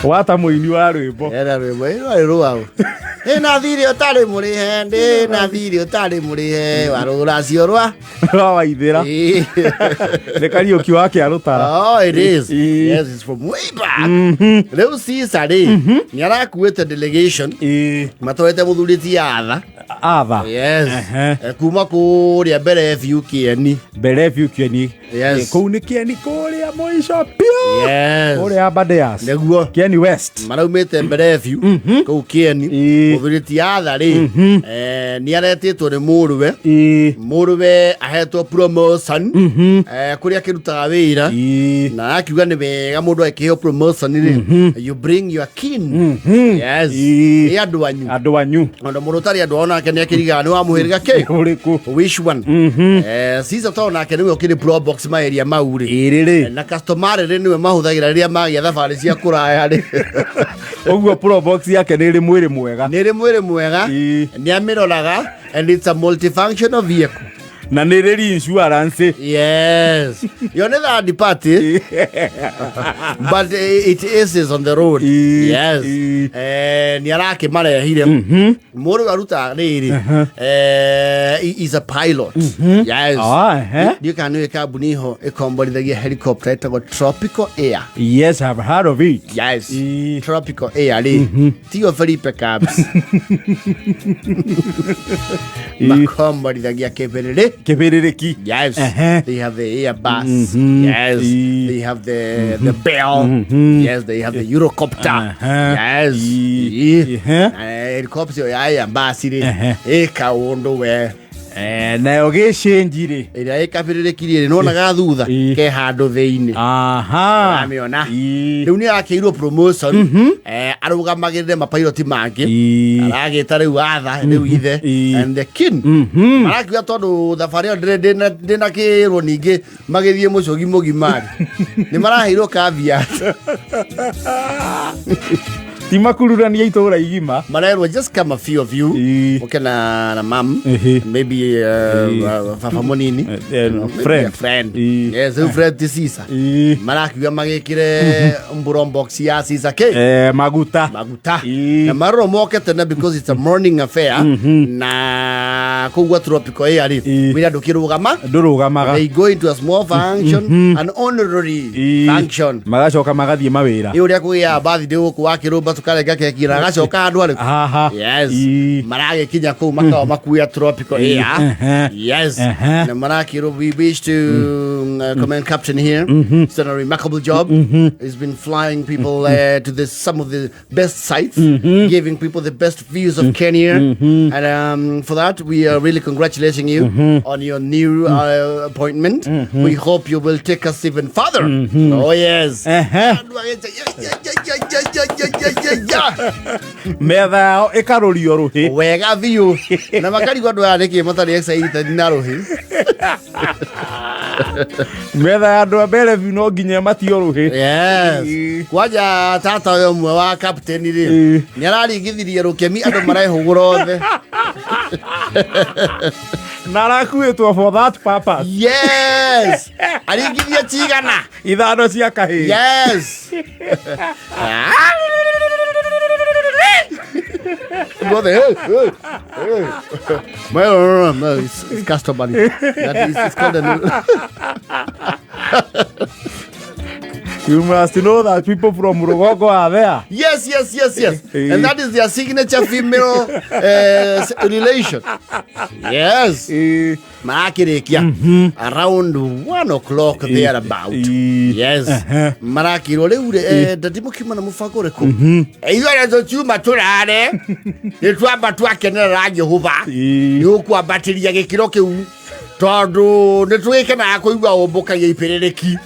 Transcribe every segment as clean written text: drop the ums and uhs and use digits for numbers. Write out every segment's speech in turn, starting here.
Wata mũini wa rwĩmbo. Era rwĩmbo ĩrwarĩ rwao. Ndĩna thirĩ ũtarĩ mũrĩhe, ndĩna thirĩ ũtarĩ mũrĩhe, warũracio rwa. Rwa Waithĩra. Ĩĩ. Nĩ Kariũki wa Kĩarũtara. Oh, it is. Ĩĩ. Yes, it's from way back. Rĩu Caesar rĩ, nĩ arakuĩte delegation matwarĩte mũthuri ti Arthur. Arthur. Yes. Ehe. Kuma kũrĩa mbere biũ Kĩeni. Mbere biũ Kĩeni. Yes. Kũu nĩ Kĩeni kũrĩa mũico biũ. Yes. Kũrĩa Aberdares. Nĩguo. Kĩeni West. Maraumĩte mbere biũ kũu Kĩeni. Mũthuri ti Arthur rĩ, nĩ aretĩtwo nĩ mũrũwe. Mũrũwe ahetwo promotion kũrĩa akĩrutaga wĩra. Na akiuga nĩ wega mũndũ akĩheo promotion rĩ, you bring your kin. Yes. Nĩ andũ anyu. Andũ anyu. Ona mũndũ ũtarĩ andũ ao nake nĩ akĩrigaga nĩ wa mũhĩrĩga kĩ? Ũrĩkũ? Which one? Caesar tondũ nake nĩwe ũkĩrĩ pro box maeria mau rĩ. Ĩrĩ rĩ. Na customer rĩ nĩwe mahũthagĩra rĩrĩa magĩa thabarĩ cia kũraya rĩ. Ũguo pro box yake nĩ ĩrĩ mwĩrĩ mwega. Nĩ ĩrĩ mwĩrĩ mwega. Nĩ amĩroraga and it's a multifunctional vehicle. Na nĩ rĩrĩ insurance. Yes. Yo nĩ third party. But it is on the road. Yes. Nĩ arakĩmarehire. Mũrũ arutaga rĩrĩ. He is a pilot. Yes. Ah, ehe. Ndiũĩ kana nĩũĩ kambuni ho ĩkomborithagia helicopter ĩtagwo Tropical Air. Yes, I've heard of it. Yes. Tropical Air rĩ. Tiyo Felipe Cubs. Makomborithagia kĩbĩrĩrĩ. Kĩbĩrĩrĩki. Yes. Ehe. They have the Airbus. Yes. They have the Bell. Yes, they have the Eurocopter. Yes. Helicopter ĩyo ya Airbus rĩ ĩ kaũndũ we. Nayo gĩcĩnji rĩ ĩrĩa ĩkabĩrĩrĩkirie rĩ nĩwonaga thutha ke handũ thĩinĩ. Aha. Ũramĩona? Rĩu nĩ akĩirwo promotion arũgamagĩrĩre mapairoti mangĩ. Aragĩta rĩu Arthur rĩu ithe and the kin. Marakiuga tondũ thabarĩ ĩyo ndĩnakĩrwo ningĩ magĩthiĩ mũcogi mũgima rĩ nĩ maraheirwo caveat. Ti makururania itũra igima. Marerwo just come a few of you ũke na mam, maybe baba mũnini. No, Maybe friend. a friend. Yes, rĩu friend ti Caesar. Marakiuga magĩkĩre mburo box ya Caesar kĩ? Maguta. Maguta. Na marorwo moke tene because it's a morning affair. Na kũu gwa Tropical Air rĩ, wĩra ndũkĩrũgama. Ndũrũgamaga. They go into a small function, an honorary function. Magacoka magathiĩ mawĩra. Nĩ ũrĩa kũgĩa birthday gũkũ wa kĩrũmba tũkarenga keki na agacoka handũ arĩkũ. Haha. Yes. Maragĩkinya kũu makao makuya Tropical Air. Yes. Na marakĩrwo we wish to commend captain here. He's done a remarkable job. He's been flying people to the some of the best sites, giving people the best views of Kenya. And for that, we are really congratulating you on your new appointment. We hope you will take us even further. Oh, yes. Metha yao ĩkarũrio rũhĩ. Wega biũ na makarigwo andũ aya nĩkĩ matarĩ excited na rũhĩ. Metha ya andũ a mbere biũ no nginya matio rũhĩ. Yes. Kwanja tata ũyũ ũmwe wa captain rĩ nĩ araringithirie rũkemi andũ marehũgũra othe. Na arakuĩtwo for that purpose. Yes. Aringithie cigana? 5 cia kahĩĩ. Yes. Andũ othe, hey, hey, hey. No, no, no, no, it's customary. That is, it's called a You must know that people from Rugongo are there. Yes. And that is their signature female relation. Yes. Marakĩrĩkia around 1 o'clock thereabout. Yes. Marakĩrwo rĩu rĩ, ndadi mũkiuma na mũbango ũrĩkũ? Ithuĩ arĩa tũkiuma tũrare nĩ twamba twakenerera Jehova nĩ ũkwambatĩria gĩkĩro kĩu tondũ nĩ tũgĩkenaga kũigua ũmbũkagia ibĩrĩrĩki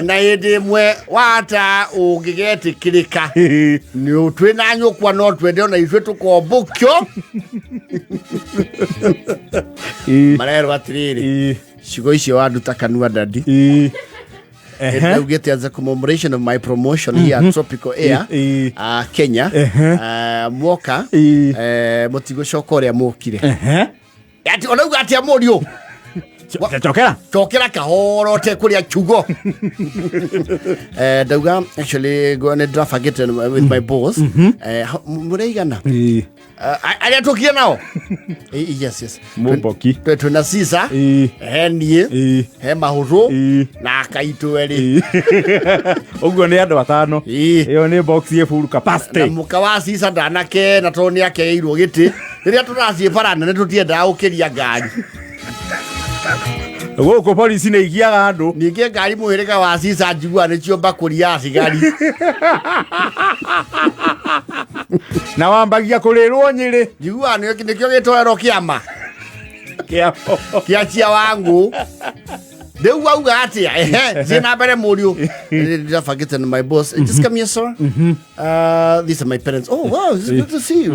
na hĩndĩ ĩmwe wata ũngĩgetĩkĩrĩka nĩ twĩ na nyũkwa no twende ona ithuĩ tũkombũkio. Marerwo atĩrĩrĩ, ciugo icio wanduta kanua dadi. Ndaugĩte as a commemoration of my promotion here at Tropical Air Kenya, mwoka mũtigũcoka ũrĩa mũkire. Ati onauga atia mũriũ? Cokera. Cokera kahoro te kuria chugo. Ndauga actually nĩ ndĩrabangĩte with my boss. Mũraigana? Ĩĩ. Arĩa tũkire nao. Yes. Mũmboki. Twĩna Caesar. Ĩĩ. He niĩ. Ĩĩ. He mahũrũ. Ĩĩ. Na kaitũ erĩ. Ĩĩ. Ũguo nĩ andũ atano. Ĩĩ. Ĩyo nĩ box ĩ full Na capacity. mũka wa Caesar ndanakena tondũ nĩ akeirwo gĩtĩ. Rĩrĩa tũrathiĩ bara nene tũtiendaga gũkĩria ngari. Gũkũ polisi nĩ igiaga andũ. Ningĩ ngari mũhĩrĩga wa Caesar njiguaga nĩcio mbakũri ya thigari. Na wambagia kũrĩrwo Nyĩrĩ. Njiguaga nĩkĩo gĩtoero kĩama. Kĩa. Kĩa cia wangu. Rĩu wauga atĩa? Ehe, thiĩ na mbere mũriũ. Ndĩrabangĩte na my boss. Just come here, sir. These are my parents. Oh, wow, it's good to see you.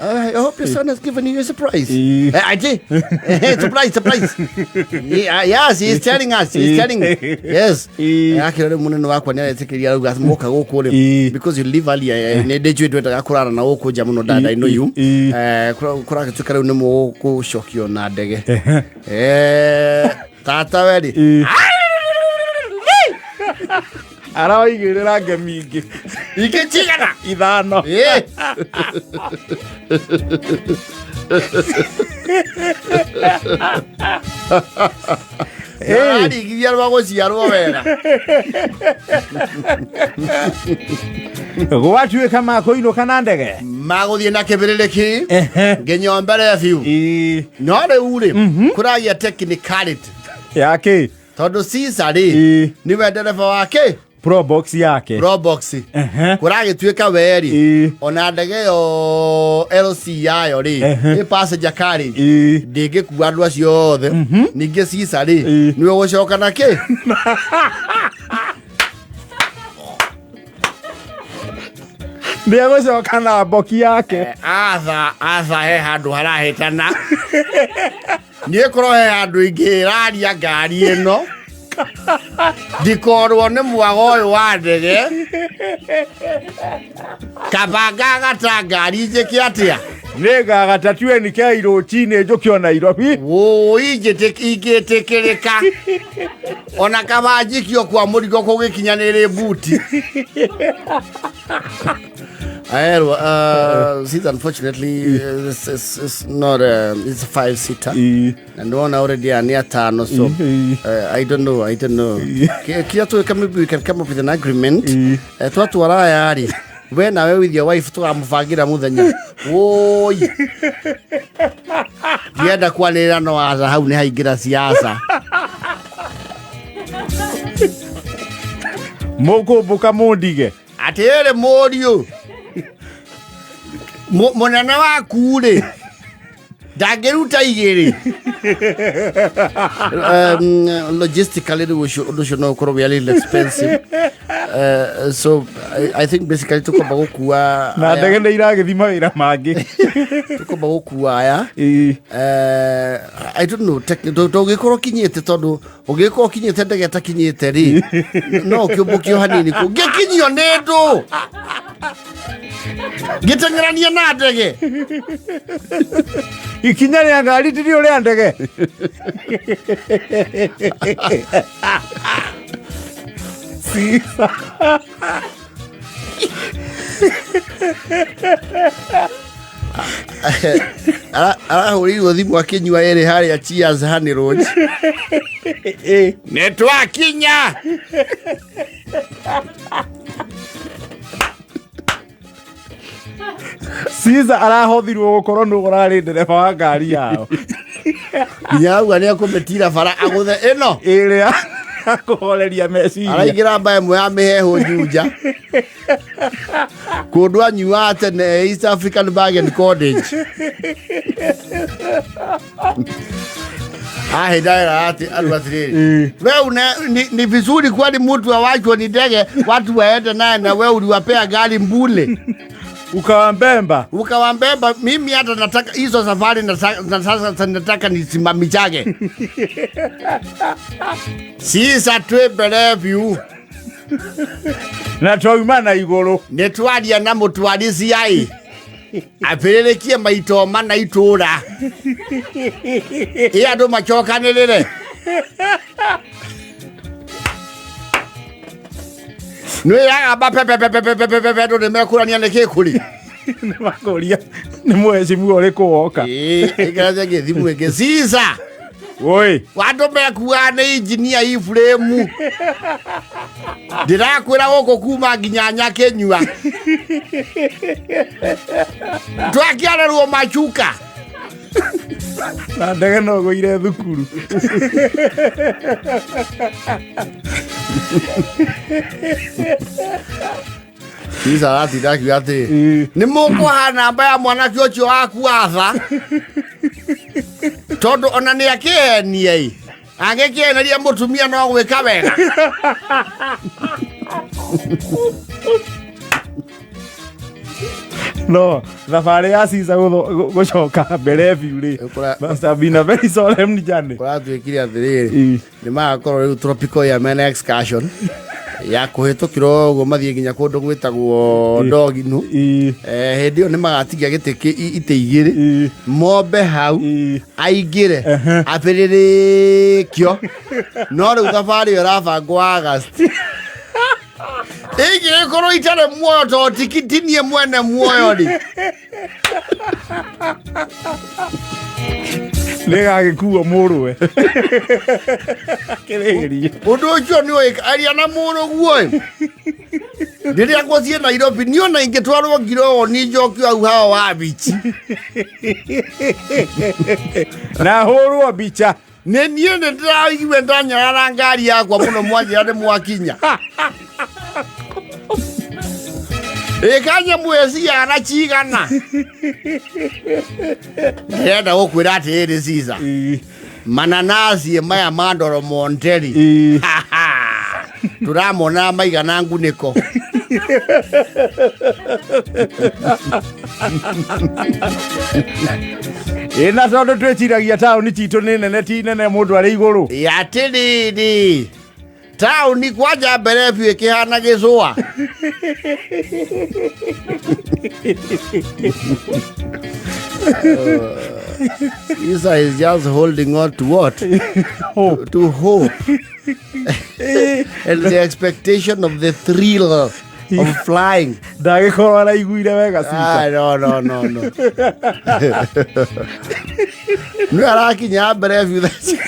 I hope your son has given you a surprise. Eh. I did. Surprise, surprise. Yeah, yes, he's telling us. He's telling. Yes. Eh. Akĩra rĩu mũnene wakwa nĩ aretĩkĩria arauga moka gũkũ rĩ Eh. because you live earlier, nĩ ndĩnjũĩ ndwendaga kũrara na gũkũ nja mũno dad, I know you. Eh. Kũragĩtuĩka rĩu nĩ mũgũcokio na ndege. Tata we rĩ. Ĩĩ. Araigĩrĩra ngemi ingĩ. Ingĩ cigana? Ithano. Eh. Ararigithia rwa gũciarwo wega. Gwatuĩka makũinũka na ndege. Magũthiĩ na kĩbĩrĩrĩki Ehe. nginya mbere biũ. Ĩĩ. No rĩu rĩ kũragĩa technicality Yake. tondũ Caesar rĩ Ĩĩ. nĩwe ndereba wake Probox yake. Probox. Ehe. Kũragĩtuĩka we rĩ Ĩĩ. ona ndege ĩyo LC yayo rĩ Ehe. ĩ passenger carriage Ĩĩ. ndĩngĩkua andũ acio othe. Ningĩ Caesar rĩ Ĩĩ. nĩwe gũcoka na kĩ. Ndĩegũcoka na mboki yake. Atha atha he handũ harahĩtana. Niĩ korwo he handũ ingĩraria ngari ĩno ndikorwo nĩ mwago ũyũ wa ndege kaba ngagata ngari njĩke atĩa. Nĩ ngagata 20K rũcinĩ njũke o Nairobi. Wũi ingĩtĩkĩrĩka ona kaba njikio kwa mũrigo kũgĩkinya nĩ rĩ buti. Aerwo, see, unfortunately, this is, it's not a, it's a 5-seater. Ĩĩ. And one already nĩ atano, so Ĩĩ. I don't know, I don't know. Kĩrĩa tũgĩka, maybe we can come up with an agreement. Ĩĩ. Twatwara aya rĩ, we nawe with your wife tũgamũbangĩra mũthenya. Wũi. Ndienda kwanĩrĩra no aca hau nĩ haingĩra siasa. Mũkũmbũka mũndige. Atĩrĩrĩ mũriũ. Mũnene waku rĩ ndangĩruta igĩrĩ. Logistically rĩu ũcio ũndũ ũcio no ũkorwo wĩ a little expensive. So I think basically tũkwamba gũkua Na aya- ndege nĩ iragĩthi mawĩra mangĩ. tũkwamba gũkua aya. Ĩĩ. I don't know ndũngĩkorwo ũkinyĩte tondũ ũngĩkorwo ũkinyĩte ndege ĩtakinyĩte rĩ no ũkĩũmbũkio hanini kũ ngĩkinyio nĩ ndũ ngĩteng'erania na ndege. Ikinya rĩa ngari ti rĩo rĩa ndege. Caesar. Arahũrĩirwo thimũ akĩnyua ĩrĩ harĩa Cheers Honey Lodge. Ĩĩ. Nĩ twakinya. Caesar arahothirwo gũkorwo nũ ũrarĩ ndereba wa ngari yao. Nginya auga nĩ ekũmĩtira bara agũthe ĩno. Ĩrĩa akũhoreria meciria. Araingĩra mba ĩmwe ya mĩheehũ Juja kũndũ anyuaga tene East African Bag and Cottage. Ahĩndaĩra atĩ andũ atĩrĩrĩ Ĩĩ. we ni vizuri kwani mtu awachwe ni ndege watu waende naye na we uliwapea gari mbule. Ukawambemba. Ukawambemba. Mimi hata nataka hizo safari na sasa nataka nisimamichage. Sisa twĩ mbere biũ. Na twauma na igũrũ. Nĩ twaria na mũtwarisi ai abĩrĩrĩkie maito mana itũra ĩ andũ macokanĩrĩre. Nä yagamba pepepepepepepepe andå nä mekårania nä kä kå rä. Nĩ makũria nĩ mũhecimu ũrĩkũ woka. Ä ngä thimå ä ngä cica. Woi. Andå mekuaga nä injinia Ibrahim ndĩrakwĩra gũkũ kuma nginya Nyakĩnyua twakĩarerwo macuka. Na ndege no gũire thukuru. Cisa aratinda akiuga atĩrĩ, Ĩĩ. nĩ mũkũha namba ya mwanake ũcio waku atha tondũ ona nĩ akĩhenie ĩ angĩkĩeneria mũtumia no gwĩka wega. No thabarĩ ya Caesar gũcoka mbere biũ rĩ, must have been a very solemn journey. Kũratuĩkire atĩrĩrĩ, Ĩĩ. nĩ magakorwo rĩu tropical ya mena excursion ya kũhĩtũkĩrwo ũguo mathiĩ nginya kũndũ gwĩtagwo Ndoginu. Ĩĩ. Hĩndĩ ĩyo nĩ magatigia gĩtĩ itĩ igĩrĩ, Ĩĩ. mombe hau, Ĩĩ. aingĩre abĩrĩrĩkio, no rĩu thabarĩ ĩyo ĩrabangwo August ingĩgĩkorwo itarĩ muoyo tondũ tikitinie mwene muoyo rĩ. Nĩ gagĩkuo mũrũwe akĩrĩhĩrie. Ũndũ ũcio nĩ ũĩ aria na mũrũguo ĩ rĩrĩa ngũthiĩ Nairobi niĩ ona ingĩtwarwo ngirogo ni njokio hau hao wa bichi. Na hũrwo mbica. Nĩ niĩ nĩ ndĩraiguire ndanyarara ngari yakwa mũno mwanjĩra nĩ mwakinya ĩkanyamũ ĩciana cigana ndĩrenda gũkwĩra atĩrĩrĩ Caesar, Ĩĩ. mananasi maya ma Ndoro Monteri, Ĩĩ. tũramona maigana ngunĩko. Ĩ na tondũ twĩciragia taũni citũ nĩ nene, ti nene mũndũ arĩ igũrũ. Atĩrĩrĩ, taũni kwanja mbere biũ ĩkĩhana gĩcũa. Isa is just holding on to what? Hope. To hope and the expectation of the thrill of flying. Ndagĩkorwo araiguire wega Caesar. Ah, no, no, no, no. Nĩ arakinya mbere biũ thaa ici.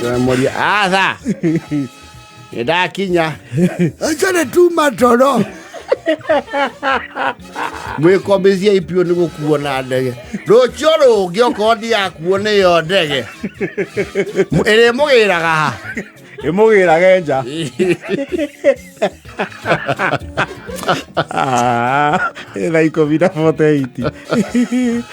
Ndĩramũria, atha nĩ ndakinya aca nĩ tuma toro mwĩkombĩcia ipiũ nĩ gũkuo na ndege rũcio rũngĩ okorwo ndiakuo nĩyo ndege ĩrĩmũgĩraga ha. Ĩmũgĩrage nja. Ah, thaa 10:48.